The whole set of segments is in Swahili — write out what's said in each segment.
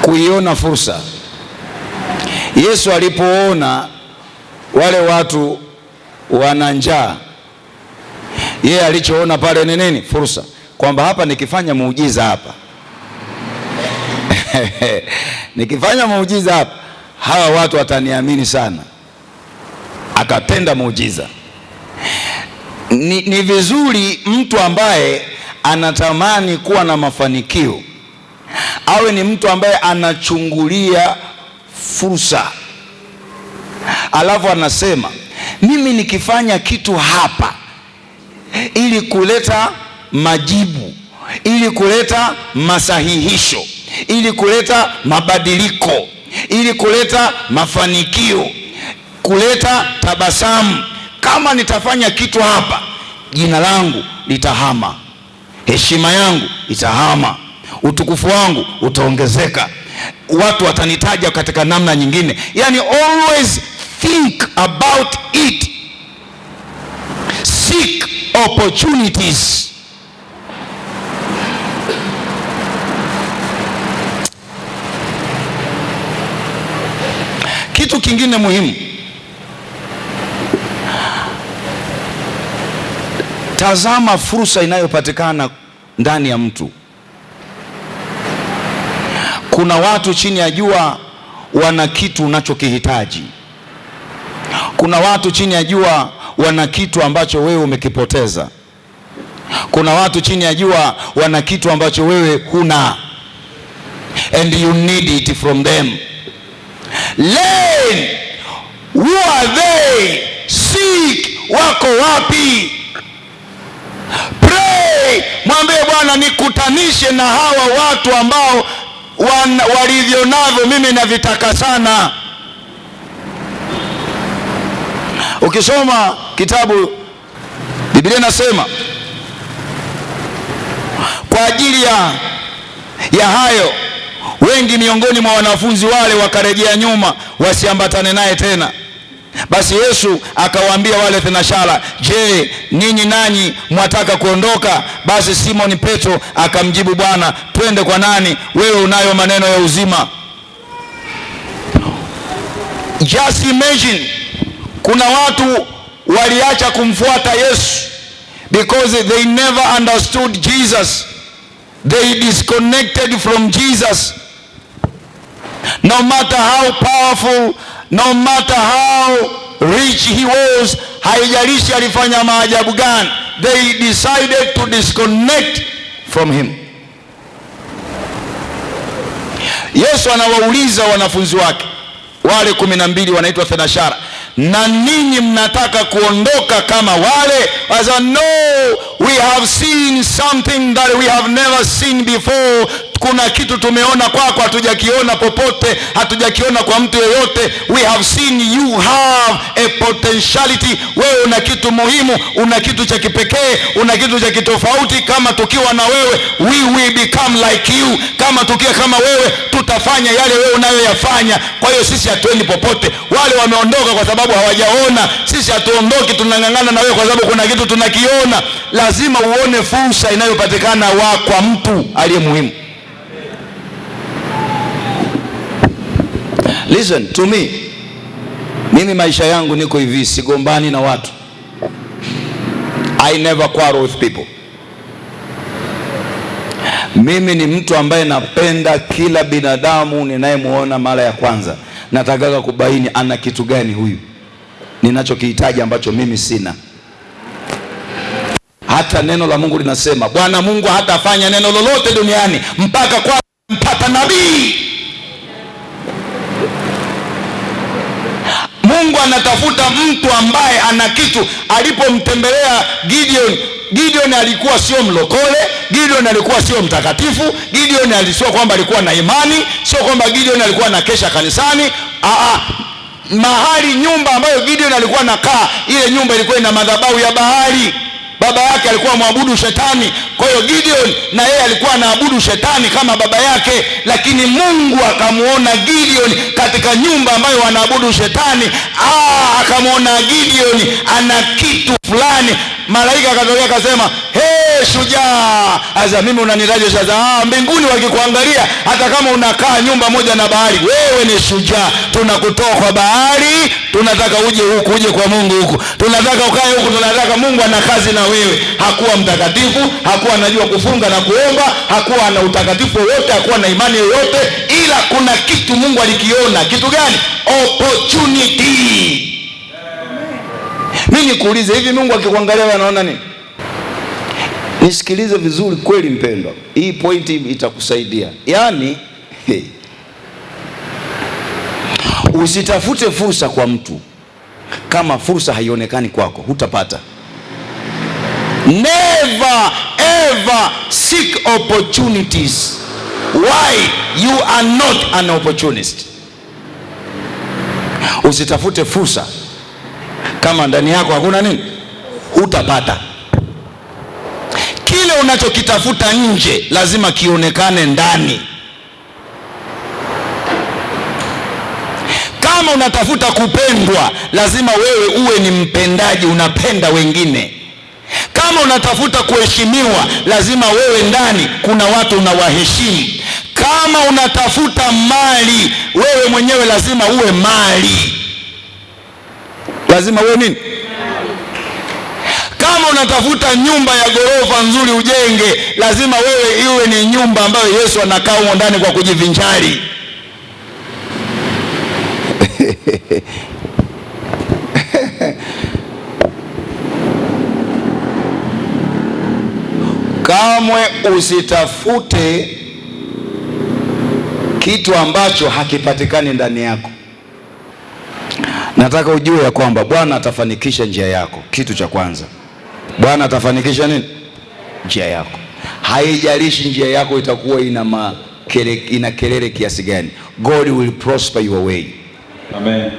Kuiona fursa. Yesu alipoona wale watu wana njaa, yeye alichoona pale ni nini? Fursa. Kwamba hapa nikifanya muujiza hapa nikifanya muujiza hapa, hawa watu wataniamini sana. Akatenda muujiza. Ni vizuri mtu ambaye anatamani kuwa na mafanikio awe ni mtu ambaye anachungulia fursa, alafu anasema mimi nikifanya kitu hapa ili kuleta majibu, ili kuleta masahihisho, ili kuleta mabadiliko, ili kuleta mafanikio, kuleta tabasamu, kama nitafanya kitu hapa, jina langu litahama, heshima yangu itahama, utukufu wangu utaongezeka, watu watanitaja katika namna nyingine. Yani always think about it, seek opportunities. Kitu kingine muhimu, tazama fursa inayopatikana ndani ya mtu. Kuna watu chini ya jua wana kitu unachokihitaji. Kuna watu chini ya jua wana kitu ambacho wewe umekipoteza. Kuna watu chini ya jua wana kitu ambacho wewe huna, and you need it from them. Learn, who are they? Seek, wako wapi? Pray, mwambie Bwana nikutanishe na hawa watu ambao walivyo navyo mimi navitaka sana. Ukisoma kitabu, Biblia inasema kwa ajili ya hayo wengi miongoni mwa wanafunzi wale wakarejea nyuma wasiambatane naye tena. Basi Yesu akawaambia wale thenashara, je, ninyi nanyi mwataka kuondoka? Basi Simon Petro akamjibu, Bwana, twende kwa nani? Wewe unayo maneno ya uzima. Just imagine, kuna watu waliacha kumfuata Yesu because they never understood Jesus. They disconnected from Jesus. No matter how powerful, no matter how rich he was, haijalishi alifanya maajabu gani, they decided to disconnect from him. Yesu anawauliza wanafunzi wake wale 12 wanaitwa thenashara, na ninyi mnataka kuondoka kama wale? Wanasema, no, we have seen something that we have never seen before. Kuna kitu tumeona kwako hatujakiona popote, hatujakiona kwa mtu yeyote. We have seen you have a potentiality. Wewe una kitu muhimu, una kitu cha kipekee, una kitu cha kitofauti. Kama tukiwa na wewe, we will become like you. Kama tukiwa kama wewe, tutafanya yale wewe unayoyafanya. Kwa hiyo sisi hatuendi popote. Wale wameondoka kwa sababu hawajaona. Sisi hatuondoki, tunang'ang'ana na wewe kwa sababu kuna kitu tunakiona. Lazima uone fursa inayopatikana kwa mtu aliye muhimu. Listen to me. Mimi maisha yangu niko hivi, sigombani na watu. I never quarrel with people. Mimi ni mtu ambaye napenda kila binadamu ninayemuona mara ya kwanza. Natakaga kubaini ana kitu gani huyu ninachokihitaji ambacho mimi sina. Hata neno la Mungu linasema Bwana Mungu hatafanya neno lolote duniani mpaka kwa mpata nabii. Mungu anatafuta mtu ambaye ana kitu. Alipomtembelea Gideon, Gideon alikuwa sio mlokole, Gideon alikuwa sio mtakatifu, Gideon alisio kwamba alikuwa na imani, sio kwamba Gideon alikuwa anakesha kanisani. Mahali nyumba ambayo Gideon alikuwa anakaa, ile nyumba ilikuwa ina madhabahu ya Baali. Baba yake alikuwa mwabudu shetani. Kwa hiyo Gideon na yeye alikuwa anaabudu shetani kama baba yake, lakini Mungu akamuona Gideon katika nyumba ambayo wanaabudu shetani. Akamuona Gideon ana kitu fulani. Malaika akatokea akasema, hey Wewe shujaa. Sasa mimi unanitaja shujaa? Mbinguni wakikuangalia, hata kama unakaa nyumba moja na bahari, wewe ni shujaa. Tunakutoa kwa bahari, tunataka uje huku, uje kwa Mungu huku. Tunataka ukae huku, tunataka Mungu ana kazi na wewe. Hakuwa mtakatifu, hakuwa anajua kufunga na kuomba, hakuwa ana utakatifu wote, hakuwa na imani yoyote, ila kuna kitu Mungu alikiona. Kitu gani? Opportunity. Mimi nikuulize, hivi Mungu akikuangalia anaona nini? Nisikilize vizuri kweli mpendwa, hii pointi itakusaidia. Yaani, hey, usitafute fursa kwa mtu kama fursa haionekani kwako, hutapata. Never ever seek opportunities. Why? You are not an opportunist. Usitafute fursa kama ndani yako hakuna nini, hutapata. Kile unachokitafuta nje lazima kionekane ndani. Kama unatafuta kupendwa, lazima wewe uwe ni mpendaji, unapenda wengine. Kama unatafuta kuheshimiwa, lazima wewe ndani kuna watu unawaheshimu. Kama unatafuta mali, wewe mwenyewe lazima uwe mali. Lazima uwe nini? Kama unatafuta nyumba ya ghorofa nzuri ujenge, lazima wewe iwe ni nyumba ambayo Yesu anakaa humo ndani kwa kujivinjari. Kamwe usitafute kitu ambacho hakipatikani ndani yako. Nataka ujue ya kwamba Bwana atafanikisha njia yako. Kitu cha kwanza, Bwana atafanikisha nini? Njia yako. Haijalishi njia yako itakuwa ina kelele kiasi gani, God will prosper your way. Amen.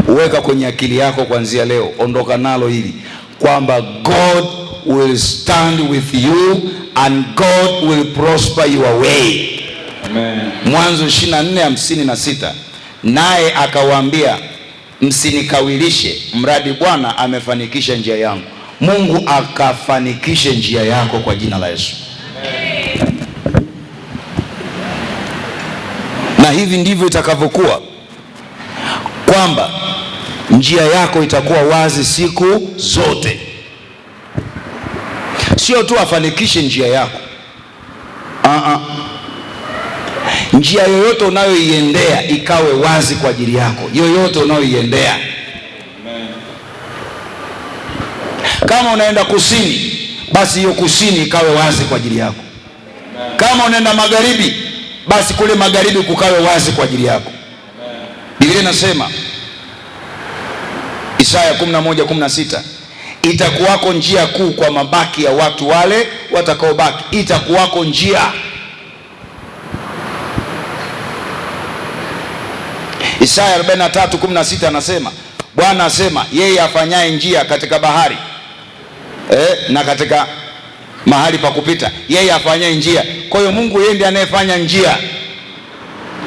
Weka kwenye akili yako kuanzia leo, ondoka nalo hili kwamba God will stand with you and God will prosper your way. Amen. Mwanzo 24:56, naye akawaambia, msinikawilishe, mradi Bwana amefanikisha njia yangu. Mungu akafanikishe njia yako kwa jina la Yesu. Amen. Na hivi ndivyo itakavyokuwa, kwamba njia yako itakuwa wazi siku zote. Sio tu afanikishe njia yako, njia yoyote unayoiendea ikawe wazi kwa ajili yako, yoyote unayoiendea. Kama unaenda kusini, basi hiyo kusini ikawe wazi kwa ajili yako. Kama unaenda magharibi, basi kule magharibi kukawe wazi kwa ajili yako. Biblia inasema Isaya 11:16, itakuwako njia kuu kwa mabaki ya watu wale watakaobaki. Itakuwako njia. Isaya 43:16 anasema, Bwana asema, yeye afanyaye njia katika bahari na katika mahali pa kupita, yeye afanyaye njia. Kwa hiyo Mungu yeye ndiye anayefanya njia,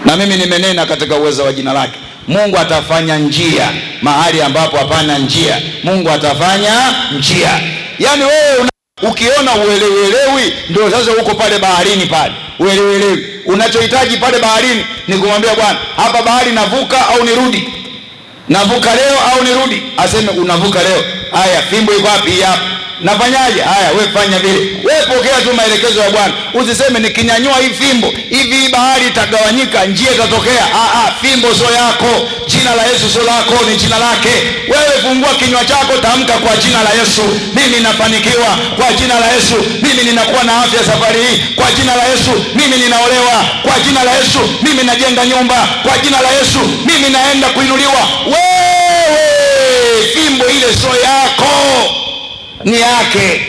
na mimi nimenena katika uwezo wa jina lake. Mungu atafanya njia mahali ambapo hapana njia. Mungu atafanya njia. Yaani wewe ukiona uelewelewi, ndio sasa uko pale baharini pale uelewelewi. Unachohitaji pale baharini ni kumwambia Bwana, hapa bahari navuka au nirudi? Navuka leo au nirudi? Aseme unavuka leo. Haya, fimbo iko wapi? Hapa. Nafanyaje? Haya, wewe fanya vile. Wewe pokea tu maelekezo ya Bwana. Usiseme nikinyanyua hii fimbo, hivi bahari itagawanyika, njia itatokea. Fimbo sio yako. Jina la Yesu sio lako, ni jina lake. Wewe fungua kinywa chako, tamka kwa jina la Yesu, mimi nafanikiwa kwa jina la Yesu, mimi ninakuwa na afya safari hii kwa jina la Yesu, mimi ninaolewa kwa jina la Yesu, mimi najenga nyumba kwa jina la Yesu, mimi naenda kuinuliwa. Wewe fimbo ile sio yako, ni yake.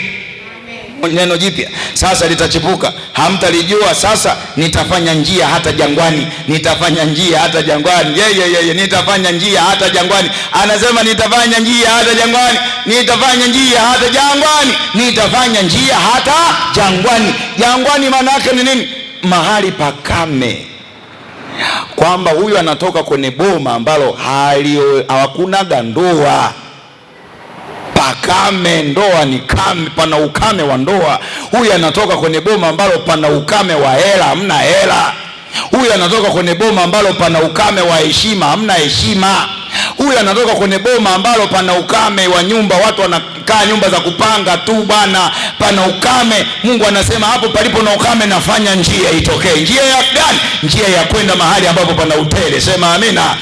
Neno jipya sasa litachipuka, hamtalijua. Sasa nitafanya njia hata jangwani, nitafanya njia hata jangwani. Yeye nitafanya njia hata jangwani. Anasema nitafanya njia hata jangwani, nitafanya njia hata jangwani, nitafanya njia hata jangwani. Jangwani maana yake ni nini? Mahali pakame. Kwamba huyu anatoka kwenye boma ambalo hawakunaga ndoa, Pakame. Ndoa ni kame, pana ukame wa ndoa. Huyu anatoka kwenye boma ambalo pana ukame wa hela, hamna hela. Huyu anatoka kwenye boma ambalo pana ukame wa heshima, hamna heshima. Huyu anatoka kwenye boma ambalo pana ukame wa nyumba, watu wanakaa nyumba za kupanga tu bwana, pana ukame. Mungu anasema hapo palipo na ukame nafanya njia itokee. Njia ya gani? Njia ya kwenda mahali ambapo pana utele. Sema amina.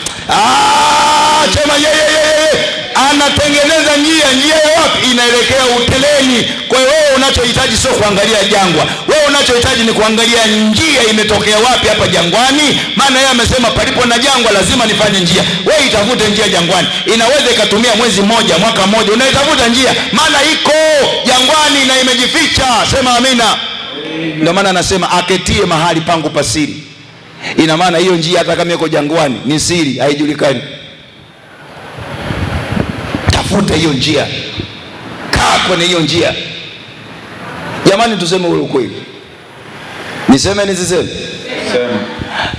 Sema yeye. Anatengeneza njia. Njia ya wapi? Inaelekea uteleni. Kwa hiyo wewe unachohitaji sio kuangalia jangwa, wewe unachohitaji ni kuangalia njia imetokea wapi hapa jangwani. Maana yeye amesema palipo na jangwa lazima nifanye njia. Wewe itafute njia jangwani, inaweza ikatumia mwezi mmoja, mwaka mmoja, unaitafuta njia, maana iko jangwani na imejificha. Sema amina. Ndio maana anasema aketie mahali pangu pasiri. Ina maana hiyo njia hata kama iko jangwani ni siri, haijulikani. Tafuta hiyo njia, kaa kwenye hiyo njia. Jamani, tuseme ule ukweli. Niseme nisiseme? Sema.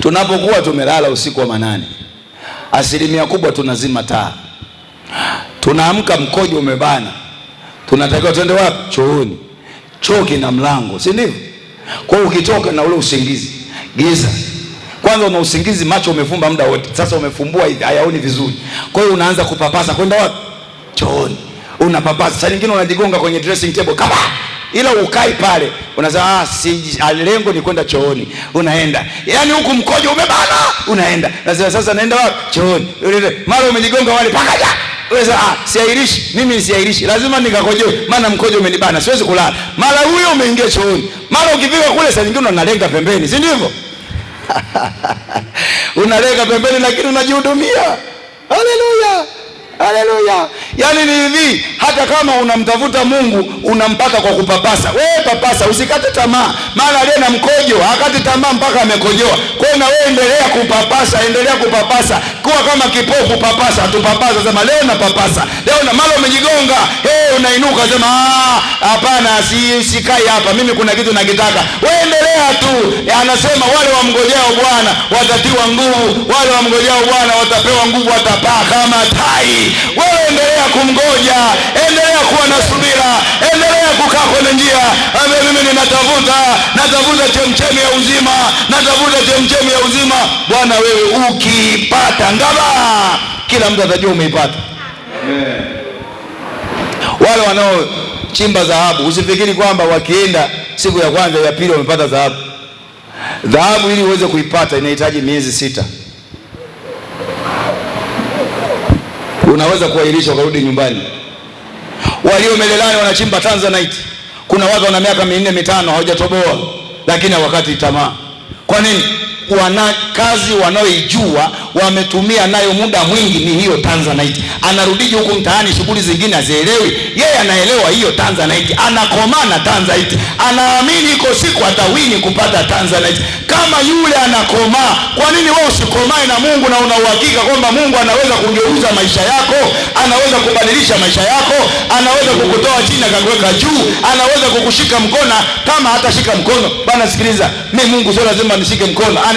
Tunapokuwa tumelala usiku wa manane, asilimia kubwa tunazima taa, tunaamka mkojo umebana, tunatakiwa twende wapi? Chooni. Choo kina mlango, si ndivyo? Kwa hiyo ukitoka na ule usingizi, giza kwanza, una usingizi, macho umefumba muda wote, sasa umefumbua hivi, hayaoni vizuri. Kwa hiyo unaanza kupapasa kwenda wapi? Chooni. Unapapasa, saa nyingine unajigonga kwenye dressing table kama ila ukai pale, unasema lengo ni kwenda chooni, unaenda. Yaani huku mkojo umebana, unaenda. Nasema sasa naenda wapi? Chooni. Mara umejigonga wale pakaja. Unasema siairishi, mimi siairishi, lazima nikakojoe, maana mkojo umenibana, siwezi kulala. Mara huyo umeingia chooni. Mara ukifika kule saa nyingine unalenga pembeni, si ndivyo? Unalenga pembeni lakini unajihudumia. Haleluya. Haleluya. Yaani ni hivi, hata kama unamtafuta Mungu unampata kwa kupapasa. Wewe papasa, usikate tamaa. Maana aliye na mkojo hakati tamaa mpaka amekojoa. Kwa hiyo na wewe endelea kupapasa, endelea kupapasa. Kuwa kama kipofu, papasa, tupapasa, sema leo napapasa. Leo na mara umejigonga, hey, unainuka sema hapana, sikai hapa. Mimi kuna kitu nakitaka. Wewe endelea tu. Anasema wale wamngojao Bwana watatiwa nguvu, wale wamngojao Bwana watapewa nguvu, watapaa kama tai. Wewe endelea kumgoja, endelea kuwa na subira, endelea kukaa kwenye njia. Mimi ninatafuta chemchemi ya uzima, natafuta chemchemi ya uzima. Bwana wewe ukipata ngaba, kila mtu atajua umeipata. Amen. Wale wanaochimba dhahabu, usifikiri kwamba wakienda siku ya kwanza ya pili wamepata dhahabu. Dhahabu ili uweze kuipata inahitaji miezi 6. Unaweza kuahirisha ukarudi nyumbani. Walio Melelani wanachimba Tanzanite. Kuna watu wana miaka 4 5 hawajatoboa, lakini hawakati tamaa. Kwa nini? Wana kazi wanaoijua, wametumia nayo muda mwingi, ni hiyo Tanzanite. Anarudije huku mtaani, shughuli zingine hazielewi. Yeye anaelewa hiyo Tanzanite, anakomaa na Tanzanite, anaamini iko siku atawini kupata Tanzanite. Kama yule anakomaa, kwa nini wewe usikomae na Mungu na una uhakika kwamba Mungu anaweza kugeuza maisha yako, anaweza kubadilisha maisha yako, anaweza kukutoa chini akakuweka juu, anaweza kukushika mkono kama hatashika mkono. Bana sikiliza, mimi Mungu sio lazima nishike mkono.